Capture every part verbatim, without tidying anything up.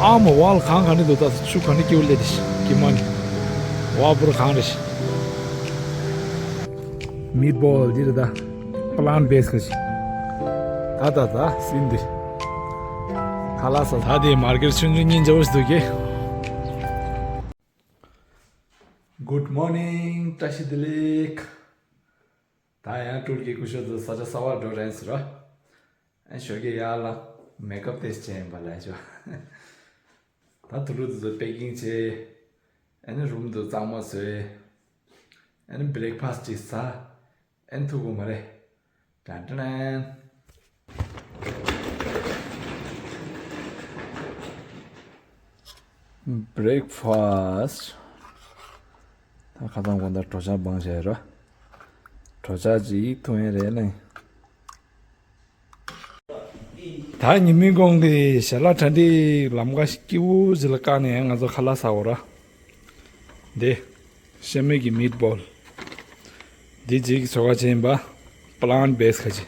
ཨ་མ་ཝལ་གང་ག་ནི་འདུག་ད་ཆུ་ག་ནི་སྐྱེ་བོ་ལེ་དེ་ཤི་ཀི་མ་ནི་ཝ་པུར་གང་རེ་ཤི། མིད་བོལ་འདི་རེད་ད། པ་ལན་བེས་ཁ་ཤི། ད་ད་ད་སིན་འདི། ཁ་ལག་ཟ་ད་དེ་མར་ཀེར་ཆུང་ཆུང་གཉིས་འཇའ་བོ་ཞིག་འདུག་གི། Good morning. བཀྲ་ཤིས་བདེ་ལེགས། ད་ཡང་ཀྲུར་གྱི་སྐུ་ཞབས་ཚོ་ས་ཆ་གསར་པར་འགྲོ་རན་ཟེར་རོ། ཨ་ཞོགས་ཀྱི་ཡར་ལ་མེག་ཨབ་ཏེ་སྤྱད་ཡིན་པ་ལས་ཞོ། ད་དུ་ལུ་དུ་ཚོ་པེ་ཀིང་བྱས། ཨ་ནི་རུམ་དུ་གཙང་མ་བཟོས། ཨ་ནི་བྷི་རེག་ཕ་སི་ཅིག་ཟ། ཨ་ནི་ཐུག་གོ་མ་རེད། ཏན་ཏན། བྷི་རེག་ཕ་སི་ད་ཁ་སང་དགོང་དག་གྲོ་ཆ་སྦང་བྱས་རོ། གྲོ་ཆ་ཅིག་འཐུང་ཡས་རེད་ནས། ད་ཉི་མའི་གོང་གི་ཞལ་ལག་གྲ་སྒྲིག་ལམ་ཁ་སྐྱིད་པོ་ཅིག་ལ་བཀག་ནས་ང་ཚོ་ཁ་ལག་ཟ་འོ་ར། འདི་ཤ་མེད་ཀྱི་མིད་བོལ། འདི་ཅིག་ཚོ་ཁ་ཆེན་པ་པ་ལན་བེས་ཁ་ཅིག་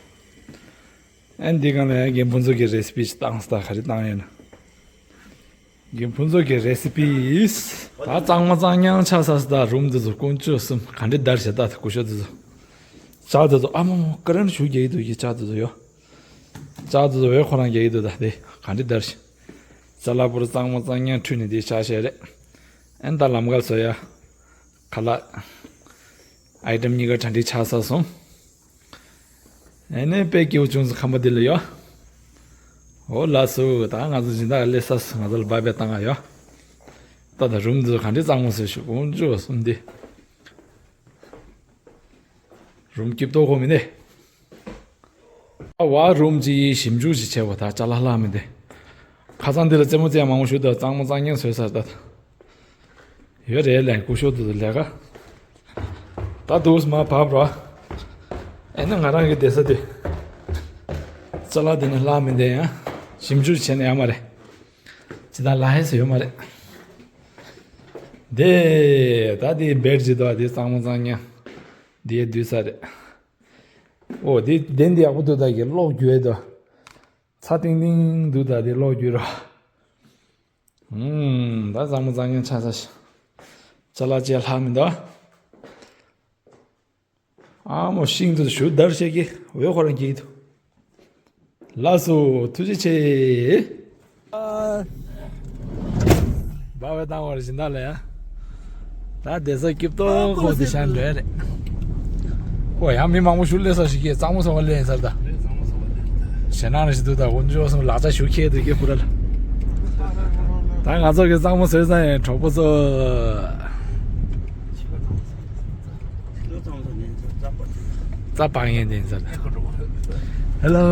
ཨན་འདི་གང་ལ་ཡང་རྒན་ཕུན་ཚོགས་ཀྱི་རེ་སི་པི་ཅིག་བཏང་སྟ་ག་རེ་བཏང་ཡོད་ན། རྒན་ཕུན་ཚོགས་ཀྱི་རེ་སི་པི་ཨིས། ད་གཙང་མ་གཙང་རྐྱང་ཆགས་ས་སི་ད་རུམ་འདི་ཚོ་དཀོན་མཆོག་གསུམ་ག་འདྲི་བརྡར་བྱེད་ད་ད་སྐུ་ཞབས་འདི་ཚོ། ལྕགས་འདི་ཚོ་ཨ་མ་མ་ཀ་རན་ཞུ་རྒྱག་གི་འདུག་གི་ལྕགས་འདི་ཚོ་ཡོ། ལྕགས་འདི་ཚོ་བས་ཁོ་རང་རྒྱག་གི་འདུག་ད་དེ་ག་འདྲི་བརྡར་བྱེད། ཅ་ལག་པུར་གཙང་མ་གཙང་རྐྱང་འཁྲུད་ནས་དེ་ཆགས་བྱས་རེད། ཨན་ད་ལམ་ཁ་བཟོ་ཡ། ཁ་ལག་ཨའི་ཊམ་གཉིས་ཀ་གྲ་སྒྲིག་ཆགས་ས་སོང་། ཨེ་ནས་དཔེ་སྐྱིད་པོ་བྱུང་སོང་ཁམས་པ་འདི་ལ་ཡོ། འོ་ལགས་སོ་ད་ང་ཚོ་སྦྱིན་བདག་སླེབས་ས་སོང་ང་ཚོ་ལ་བཱའི་བཱའི་བཏང་ང་ཡོ། ད་ད་རུམ་འདི་ཚོ་ག་འདྲས་གཙང་མ་བཟོས་ཤོག་དཀོན་མཆོག་གསུམ་འདི། རུམ་སྐྱིད་པོ་ཁོ་མི་འདི། ཨ་བ་རུམ་གྱི་ཞིབ་འཇུག་ཅིག་བྱས་པ་ད་ཅ་ལག་ལྷག་མི་འདི། ཁ་སང་འདི་ལ་རྩེད་མོ་རྩེ་ཡ་མང་པོ་ཞུ་ད་གཙང་མ་གཙང་རྐྱང་བཟོས་ཚར་ད། ཡོད་རེད་ལན་སྐུ་ཞབས་དུ་ལས་ཀ་ད་དུས་མ་བབ་རོ། ཨེ་ན་ང་རང་གི་བསྡད་ས་དེ་ཅ་ལག་དེ་ནི་ལྷག་མི་འདེ་ཡང་ཞིབ་འཇུག་བྱས་ན་ཡང་མ་རེད། ཇི་ལྟར་ལྷག་ཧེ་ཟེར་ཡོད་མ་རེད། དེ་ད་དེ་བེད་ཇི་ལྟར་དེ་གཙང་མ་གཙང་རྐྱང་དེ་བསྡུས་ས་རེད། ཨོ་དེ་གདན་དེ་ཡག་པོ་འདུག་ད་གི་གློག་རྒྱུ་ཡས་དོ། ཚ་ཏིང་ཏིང་འདུག་ད་དེ་གློག་རྒྱུ་རོ། ཨུམ། ད་གཙང་མ་གཙང་རྐྱང་ཆགས་ས་ཤག་ཅ་ལག་ཅེས་ལྷག་མི་འདུག་ཨ་མོ་ཤིང་དུ་ཞུ་དར་ཤེས་ཀྱི་འོད་ཁོ་རང་གྱིས་འདུག་ལགས་སོ་ཐུགས་རྗེ་ཆེ། བ་བའི་བཏང་བར་སྦྱིན་བདག་ལ་ཡ། ད་བསྡད་ས་སྐྱིད་ཏོག་ཁོ་དེ་ཤང་འདྲ་རེད། ཁོ་ཡང་མི་མང་པོ་ཞུ་སླེབས་ས་ཞིག་གིས་གཙང་མ་སོགས་ལེན་ས་རེད་ད། ཞེ་ནང་རེ་ཞིག་འདུག་ད་འོན་ཅོག་སོང་ལག་ཆ་ཞུ་ཁྱེད་དུ་སྐྱེ་ཕུ་ར་ལ། ད་ང་ཚོ་གི་གཙང་མ་བཟོས་ཙང་ཡང་གྲོགས་པོ་ཚོ། རྩ་བང་ཡན་དེ་ཡིན་ས་རེད། ཧེ་ལོ།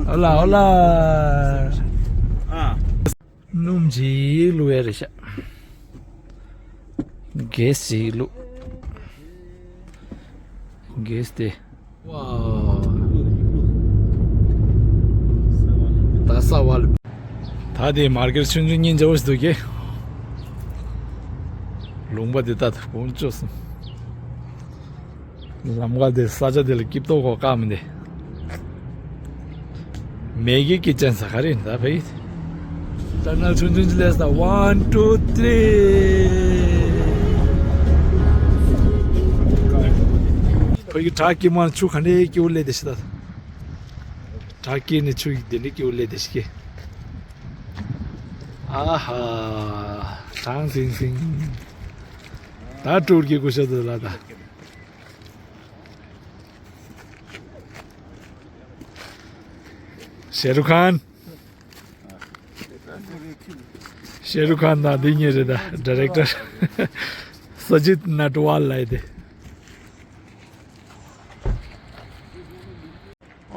ཨོ་ལ། ཨོ་ལ་ཨོ་ལ། ཨ། སྣུམ་ཅིག་བླུགས་ཡ་རེད་ཤག་གེ་སི་ཅིག་བླུགས། གེ་སི་དེ། ད་ས་བ་ལ། ད་དེ་མར་ཀེར་ཆུང་ཆུང་གཉིས་འཇའ་བོ་ཞིག་འདུག་གེ་ལུང་པ་དེ་ད་དགོང་ཅོག་སོང་། ལམ་ཁ་དེ་ས་ཆ་དེ་ལ་སྐྱིད་ཏོག་གོ་བཀག་མི་འདི། མེ་གི་ཀི་ཅན་ས་ག་རེ་ད་ཕེ། ཏར་ནལ་ཆུང་ཆུང་ཅི་ལས་ད་one two three། ཕ་གི་བྲག་དཀྱིལ་མ་ཆུ་ག་འདྲའི་སྐྱིད་པོ་སླེབས་དེ་ཤི་ད། བྲག་དཀྱིལ་ནས་ཆུ་ཡི་དེ་འདྲའི་སྐྱིད་པོ་སླེབས་དེ་ཤི་གི། ཨ་ཧ། ཐང་སིང་སིང་། ད་ཀྲུར་གྱི་སྐུ་ཞབས་དུ་ལ་ད། ཤེ་རུ་ཁཱན། ཤེ་རུ་ཁཱན་དང་འདི་གཉིས་རེད་ད། ཌི་རེག་ཊར་སཇིད་ནཱ་ཊི་ཝལ་ལབ་ཡ་དེ།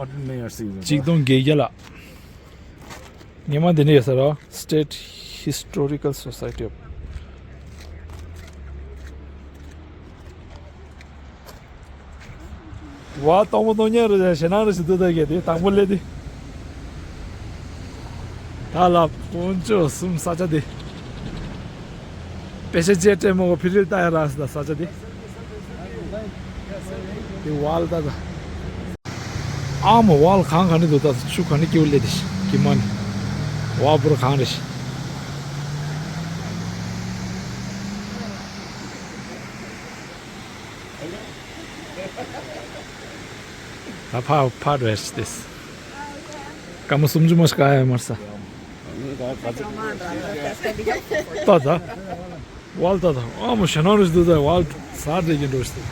Ordinary season. གཅིག་སྟོང་བརྒྱད་བརྒྱ་ལ། ཉི་མ་འདི་ནས་ཡོད་ས་རོ། State Historical Society of། བ་སྟོང་པོ་སྟོང་ཉལ་རེད་ཞེ་ནང་རེ་ཞིག་ཏུ་ད་གས་དེ་དང་པོ་སླེབས་དེ། ད་ལ་དཀོན་མཆོག་གསུམ་ས་ཆ་དེ། དཔེ་ཆ་བཅད་སྤྲད་མོ་གོ་ཕི་རིལ་ལྟ་ཡ་ར་སི་ད་ས་ཆ་དེ། དེ་ཝལ་ད་ད། ཨ་མ་ཝལ་གང་ག་ནི་འདུག་ད་ཆུ་ག་ནི་སྐྱེ་བོ་ལེ་དེ་ཤི་ཀི་མ་ནི། བ་པུར་གང་རེད། ད་ཕ་ཕ་རེད་ཤི་ཏེས། སྐར་མ་སུམ་ཅུ་མ་ཞིག་ག་ཡ་མར་ས། ཏོ་ད། ཝལ་ཏ་ད། ཨ་མོ་ཞེ་ནང་རུ་ཞིག་འདུག་ད་ཝལ་ས་རེད་ཀྱི་འགྲོ་ཞིག་འདུག་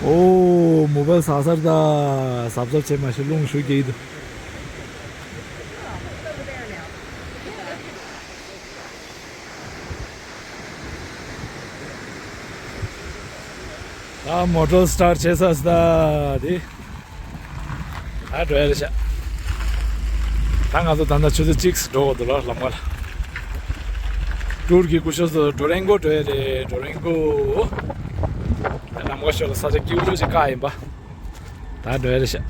ཨོ་མོ་བལ་ས་སར་ད། གཟབ་གཟབ་བྱས་མ་ཤེས་རླུང་ཞུ་གི་འདུག་ད་མོ་ཊར་སི་ཊར་བྱས་ས་ད་དེ། ད་འགྲོ་ཡ་རེད་ཤག་ད་ང་ཚོ་ད་ལྟ་ཆུ་ཚོད་གཅིག་འགྲོ་འོ་འདུག་ལ་ལམ་ཁ་ལ། ཀྲུར་གྱི་སྐུ་ཞབས་སུ་ཌོ་རེན་གོ་འགྲོ་ཡ་རེད། ཌོ་རེན་གོ། ལམ་ཁ་ཤོར་ལ་ས་ཆ་སྐྱིད་པོ་ཞིག་བཀག་ཡིན་པ། ད་འགྲོ་ཡ་རེད་ཤག་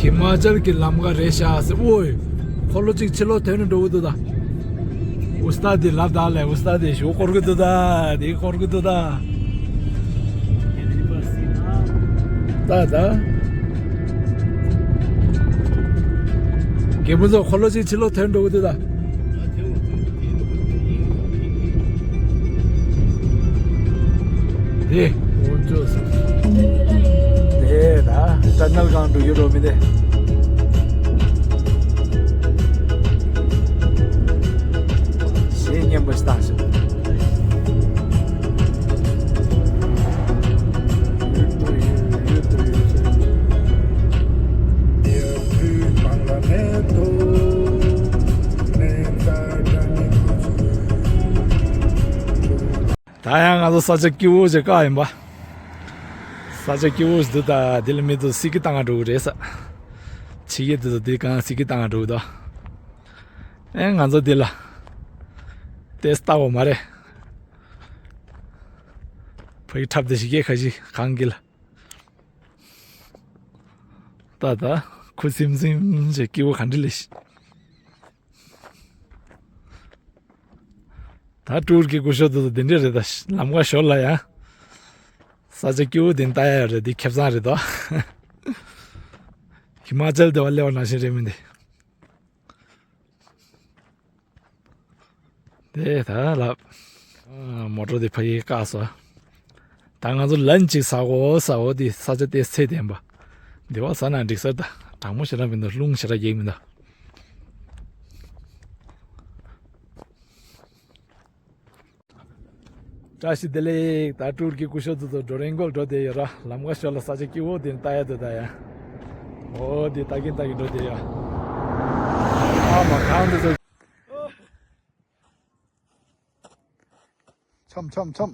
ཧི་མ་ཅལ་གྱི་ལམ་ཁ་རེད་ཤག་ཟེར། ཨོའི། འཁོར་ལོ་གཅིག་ཕྱི་ལོགས་ཐོན་ནས་འགྲོ་གི་འདུག་ད། ཨུ་སྟ་དེ་ལབ་ད་ལས། ཨུ་སྟ་དེ་ཞུ་སྐོར་གི་འདུག་ད། དེ་སྐོར་གི་འདུག་ད། ད་ད། རྒན་པོ་ཚོ་འཁོར་ལོ་གཅིག་ཕྱི་ལོགས་ཐོན་འགྲོ་གི་འདུག་ད། དེ། དེ་ད་ཊ་ནལ་གང་འགྲོ་ཡོད་རོ་མི་དེ། གཞས་སྙན་པོ་ཞིག་བཏང་ཞིག་ད་ཡང་ང་ཚོ་ས་ཆ་སྐྱིད་པོ་ཞིག་བཀག་ཡིན་པ། ས་ཆ་སྐྱིད་པོ་ཞིག་འདུག་ད་འདི་ལ་མི་འདུག་སི་ཀི་བཏང་ག་འགྲོ་གི་རེད་ས། ཕྱི་རྒྱལ་དེ་ཚོ་འདི་གང་སི་ཀི་བཏང་ག་འགྲོ་གི་འདུག་ཨེ་ང་ཚོ་འདི་ལ། ཏེ་ལྟ་བ་མ་རེད། ཕ་གི་འཁྲབ་དེ་ཞིག་སྐད་ཁ་ཞིག་གང་གི་ལ། ད་ད་ཁུ་སིམ་སིམ་ཞིག་སྐྱིད་པོ་ག་འདྲ་ལས་ཤི། ད་ཀྲུར་གྱི་སྐུ་ཞབས་དེ་ཚོ་འདི་འདྲ་རེད་ད། ལམ་ཁ་ཞོར་ལ་ཡང་། ས་ཆ་སྐྱིད་པོ་འདི་ལྟ་ཡ་རེད། འདི་ཁེ་བཟང་རེད་དོ། ཧི་མ་ཅལ་དེ་བ་སླེབས་པ་ནང་བཞིན་རེད་མི་འདི། དེ་ད་ལབ། ཨ། མོ་ཊ་དེ་ཕ་གིར་བཀག་སོང་། ད་ང་ཚོ་ལན་ཅིག་ཟ་གོ་ཟ་གོ་དེ་ས་ཆ་དེ་ཚད་ལྡན་པ། དེ་བ་ཟ་ན་འགྲིག་ས་རེད་ད། གྲང་མོ་ཞེ་དྲག་མི་འདུག་རླུང་ཞེ་དྲག་རྒྱག་མི་འདུག་བཀྲ་ཤིས་བདེ་ལེགས། ད་ཀྲུར་གྱི་སྐུ་ཞབས་ཚོ་ཌོ་རེན་གོ་ལ་འགྲོ་བསྡད་ཡོད་ར། ལམ་ཁ་ཞོར་ལ་ས་ཆ་སྐྱིད་པོ་དེ་ལྟ་ཡ་འདུག་ད་ཡ། འོ་དེ་ལྟ་གིན་ལྟ་གིན་འགྲོ་བསྡད་ཡ། ཨ་མ་གང་དེ་ཚོ། ཆོམ་ཆོམ་ཆོམ།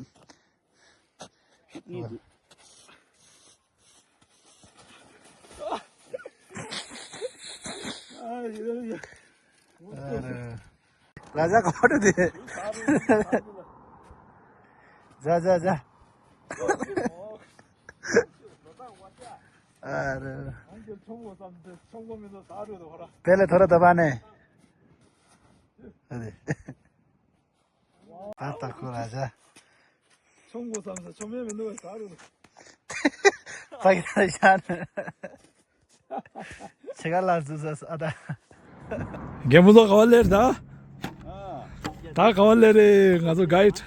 ར་ཇ་ག་པར་དེ། ཇ་ཇ་ཇ། ཨ་རེ། དེ་ལས་ཐོ་ར་ད་པ་ནས། ཨ་རེ། ད་ལྟ་ཁོ་ར་ཇ། ཆོམ་གོ་བསམ་ས་ཆོམ་ཡས་མི་འདུག་ད་རུ། ཕ་གི་ད་ཤ་ནི། ཆེ་ག་ལ་ཟུ་ཟ་ས་ད། རྒན་པོ་ཚོ་ག་བ་སླེབས་ད། ད་ག་བ་སླེབས་རེད་ང་ཚོ་གྷའིཌ།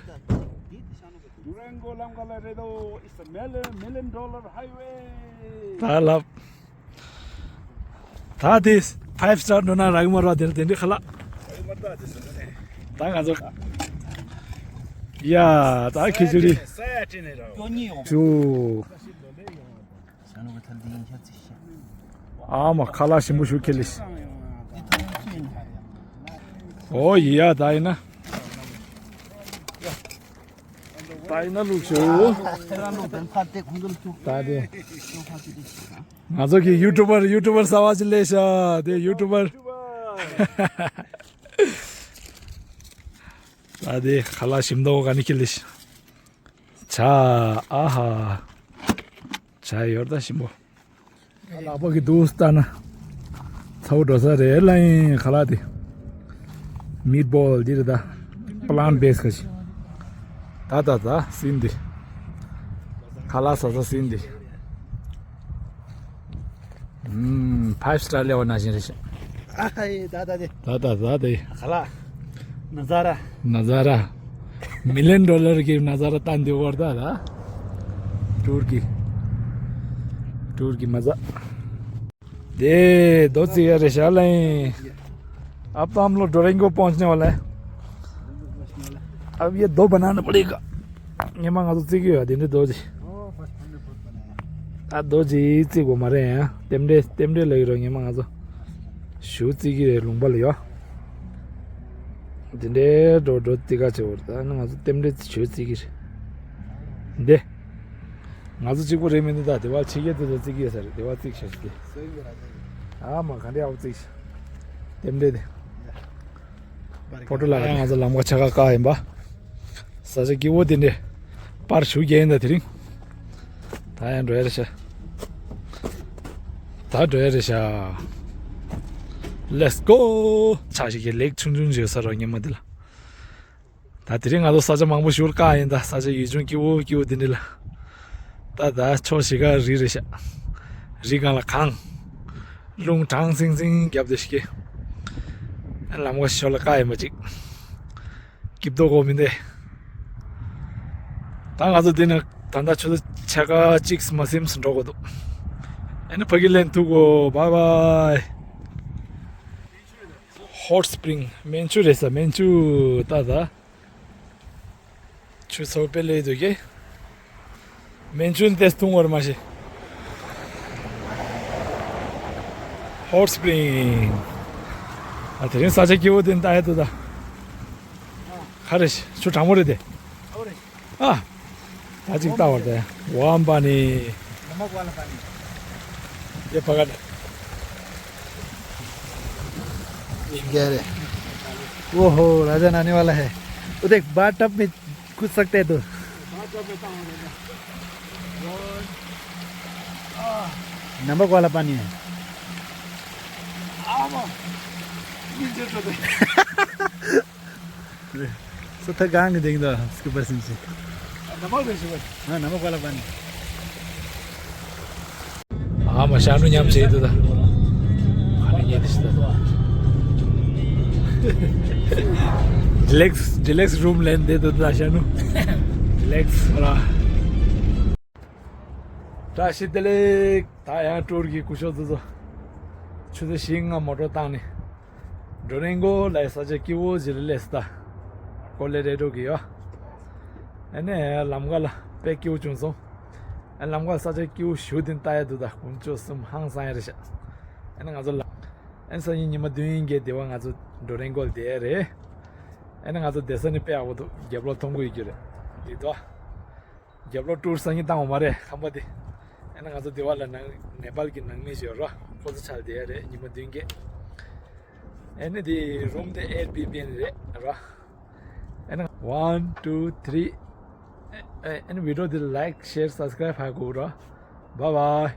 Durango ལམ་ཁ་ལ་རེད་དོ། It's a million, million dollar highway. ད་ལབ། ད་དེ་ཕའིབ་སི་ཊར་འགྲོ་ན་རག་མ་རག་དེ་ར་དེ་འདྲི་ཁ་ལག་ད་ང་ཚོ། ཡ་ད་ཁི་ཅི་རི། ཅུ། ཨ་མ་ཁ་ལག་ཞིམ་པོ་ཞུ་ཁེ་ལི། ཨོ་ཡ་ད་ཡིན་ན། ད་ཡིན་ན་ལུག་ཞུ། ད་དེ། ང་ཚོ་གི་ཡུ་ཊུ་བར་ཡུ་ཊུ་བར་གསར་པ་ཅིག་སླེབས་ཤག་དེ་ཡུ་ཊུ་བར། ད་དེ་ཁ་ལག་ཞིམ་མདོག་ག་ནི་ཁེ་ལི་ཤག་ཆ་ཨ་ཧ། ཆ་ཡོར་ད་ཞིམ་པོ། ལག་པ་གི་འདུག་ལྟ་ན། ཚ་བོ་འགྲོ་ས་རེད་ལ་ཡིན་ཁ་ལག་དེ། མིད་བོལ་འདི་རེད་ད། པ་ལན་བེ་སི་ཁ་ཤི། ད་ད་ད་སིན་འདི། ཁ་ལག་ཟ་ས་སིན་འདི། ཨུམ། ཕའིབ་སི་ཊར་ལེ་བ་ན་བཞིན་རེད་ཤག་ཨ་ཧའི་ད་ད་དེ། ད་ད་ད་དེ། ཁ་ལག་ནཛ་ར། ནཛ་ར། མི་ལི་ཡོན་ཌོ་ལར་གྱི་ནཛ་ར་ལྟ་འདུག་བར་ད་ད། ཊུར་གི། ཊུར་གི་མ་ཛ། དེ་རྡོ་བརྩིགས་ཡ་རེད་ཤག་ལ་ཡིན། अब तो हम लोग डोरेंगो पहुंचने वाला है। अब ये दो बनाना पड़ेगा। ངས་མ་ང་ཚོ་བརྩིགས་ཡོད་དེ་འདྲའི་རྡོ་ཅིག་ད་རྡོ་ཅིག་བརྩིགས་དགོས་མ་རེད་ཡ། རྟེན་འབྲེལ་རྟེན་འབྲེལ་ལ་ཡོད་རོགས། ངས་མ་ང་ཚོ་ཞུ་བརྩིགས་ཀྱི་རེད་ལུང་པ་ལ་ཡོད། དེ་འདྲའི་རྡོ་རྡོ་བརྩིགས་ཀ་བྱེད་འོར་ད་ནི་ང་ཚོ་རྟེན་འབྲེལ་ཞུ་བརྩིགས་ཀྱི་རེད། འདི། ང་ཚོ་གཅིག་པོ་རེད་མི་འདུག་ད་དེ་བ་ཕྱི་རྒྱལ་དེ་ཚོ་བརྩིགས་ཀྱི་ཡོད་ས་རེད། དེ་བ་བརྩིགས་ཤག་ཟེར་གི་ཨ་མ་ག་འདྲའི་ཨའོ་བརྩིགས་ཤག་རྟེན་འབྲེལ་དེ། ཕོ་ཊོ་ལ་ང་ཚོ་ལམ་ཁ་ཆག་ཁ་བཀག་ཡིན་པ། ས་ཆ་སྐྱིད་པོ་དེ་འདྲས་པར་ཞུ་རྒྱག་ཡིན་ད་དེ་རིང་། ད་ཡང་འགྲོ་ཡ་རེད་ཤག་ད་འགྲོ་ཡ་རེད་ཤག Let's go། ཆ་ཞིག་གི་ལེག་ཆུང་ཆུང་བརྗོད་ས་རོགས་ཉི་མ་འདི་ལ། ད་དེ་རིང་ང་ཚོ་ས་ཆ་མང་པོ་ཞུགས་བཀག་ཡིན་ད། ས་ཆ་ཡུལ་ལྗོངས་སྐྱིད་པོ་སྐྱིད་པོ་འདི་འདྲས་ལ། ད་ད་ཕྱོགས་བཞི་ཀ་རི་རེད་ཤག་རི་སྒང་ལ་གངས། རླུང་གྲང་སིང་སིང་བརྒྱབ་བསྡད་ཤག་ལམ་ཁ་ཤོར་ལ་བཀག་ཡིན་པ་ཅིག་སྐྱིད་པོ་གོ་མི་འདུག་ད་ང་ཚོ་འདི་ནས་ད་ལྟ་ཆུ་ཚོད་ཕྱེད་ཀ་གཅིག་མ་ཟིན་འགྲོ་དགོས་འདུག་ཨ་ནི་ཕ་གི་ལན་ཐུག་གོ། བའི་བའི། ཧོཊ་སི་པི་རིང་། སྨན་ཆུ་རེད་ས། སྨན་ཆུ་ད་ད། ཆུ་ཚོད་དཔེ་ལས་འདུག་གི་སྨན་ཆུ་ཏེས་འཐུང་བར་མ་ཤེས། ཧོཊ་སི་པི་རིང་། ཨ་དེ་རིང་ས་ཆ་སྐྱིད་པོ་དེ་ལྟ་ཡ་འདུག་ད། ག་རེ་ཆུ་གྲང་མོ་རེད་དེ། ཨ། ད་ཅིག་ལྟ་བར་དེ། ཝམ་པ་ནི། नमक वाला पानी। ये पकड़। गहरे। ओहो, राजा नहाने वाला है। वो देख, बाथ टब में कूद सकते हैं तो। नमक वाला पानी है। सो थक गए देंगे तो उसके ऊपर से। नमक वाला पानी। हाँ, नमक वाला पानी। ཨ་མ་ཤ་ནུ་མཉམ་བྱེད་དུ་ད། ཁ་ནས་ཉལ་དུ་ཤི་ད། ཌི་ལེགས་ཌི་ལེགས་རུམ་ལེན་དེ་དུ་ད་ཤ་ནུ། ཌི་ལེགས་ར། བཀྲ་ཤིས་བདེ་ལེགས། ད་ཡང་ཊུར་གྱི་སྐུ་ཞབས་དུ་ཚོ། ཆུ་ཚོད་བཞི་ལྔ་མོ་ཊ་བཏང་ནས། ཌོ་རེང་གོ་ལའི་ས་ཆ་སྐྱིད་པོ་ཞིག་ལ་སླེབས་སོང་ད། ཀོ་ལེ་རེ་ཌོ་གི་ཡོད། ཨ་ནི་ལམ་ཁ་ལ་དཔེ་སྐྱིད་པོ་བྱུང་སོང་། ཨ་ལམ་ཁ་ས་ཆ་སྐྱིད་པོ་ཞུ་དེ་ལྟ་ཡ་འདུག་ད། དཀོན་མཆོག་གསུམ་ཧང་སང་ཡ་རེད་ཤག་ཨ་ནི་ང་ཚོ་ལ། ཨ་ནི་སང་ཉིན་ཉི་མ་བདུན་ཡིན་གྱི་དེ་བ་ང་ཚོ་ཌོ་རེང་གོ་ལ་བསྡད་ཡ་རེད། ཨ་ནི་ང་ཚོ་བསྡད་ས་ནི་དཔེ་ཡག་པོ་འདུག་རྒྱབ་ལོགས་མཐོང་གི་ཡོད་རྒྱུ་རེད། འདི་དོ། རྒྱབ་ལོགས་ཊུར་སང་ཉིན་བཏང་བ་མ་རེད་ཁང་པ་འདི། ཨ་ནི་ང་ཚོ་འདི་བ་ལ་ནང་ནེ་པཱལ་གྱི་ནང་མི་ཞིག་ཡོད་རོ། ཁོ་ཚོ་ཆ་ལ་བསྡད་ཡ་རེད་ཉི་མ་བདུན་བརྒྱད། ཨ་ནི་འདི་རུམ་དེ་ཨེར་བི་བི་ཨེན་རེད་རོ། ཨ་ནི་one two three. ཨ་ནི་བི་ཌི་ཡོ་འདི་ལའིཀ་ཤེར་སབ་སི་ཀ་རའིབ་ཧ་གོ་རོ། བའི་བའི།